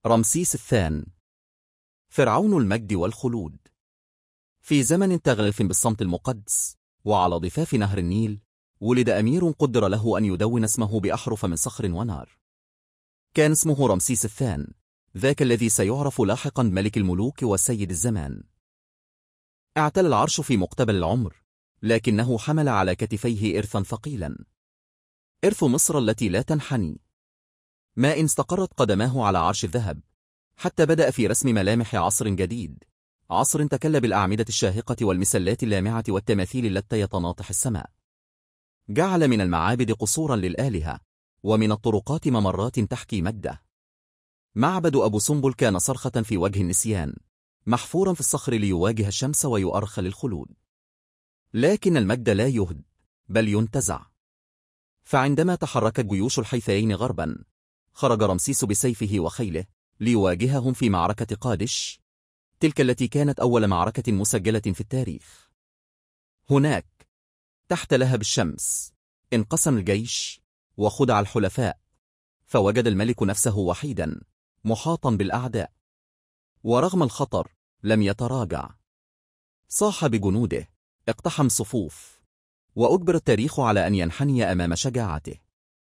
رمسيس الثاني، فرعون المجد والخلود. في زمن تغلف بالصمت المقدس وعلى ضفاف نهر النيل، ولد أمير قدر له أن يدون اسمه بأحرف من صخر ونار. كان اسمه رمسيس الثاني، ذاك الذي سيعرف لاحقا ملك الملوك وسيد الزمان. اعتلى العرش في مقتبل العمر، لكنه حمل على كتفيه إرثا ثقيلا، إرث مصر التي لا تنحني. ما إن استقرت قدماه على عرش الذهب حتى بدأ في رسم ملامح عصر جديد، عصر تكل بالأعمدة الشاهقة والمسلات اللامعة والتماثيل التي يتناطح السماء. جعل من المعابد قصورا للآلهة، ومن الطرقات ممرات تحكي مجده. معبد أبو سمبل كان صرخة في وجه النسيان، محفورا في الصخر ليواجه الشمس ويؤرخ للخلود. لكن المجد لا يهد، بل ينتزع. فعندما تحركت جيوش الحيثيين غربا، خرج رمسيس بسيفه وخيله ليواجههم في معركة قادش، تلك التي كانت أول معركة مسجلة في التاريخ. هناك، تحت لهب الشمس، انقسم الجيش وخدع الحلفاء، فوجد الملك نفسه وحيدا محاطا بالأعداء. ورغم الخطر لم يتراجع، صاح بجنوده، اقتحم صفوف، وأجبر التاريخ على أن ينحني أمام شجاعته.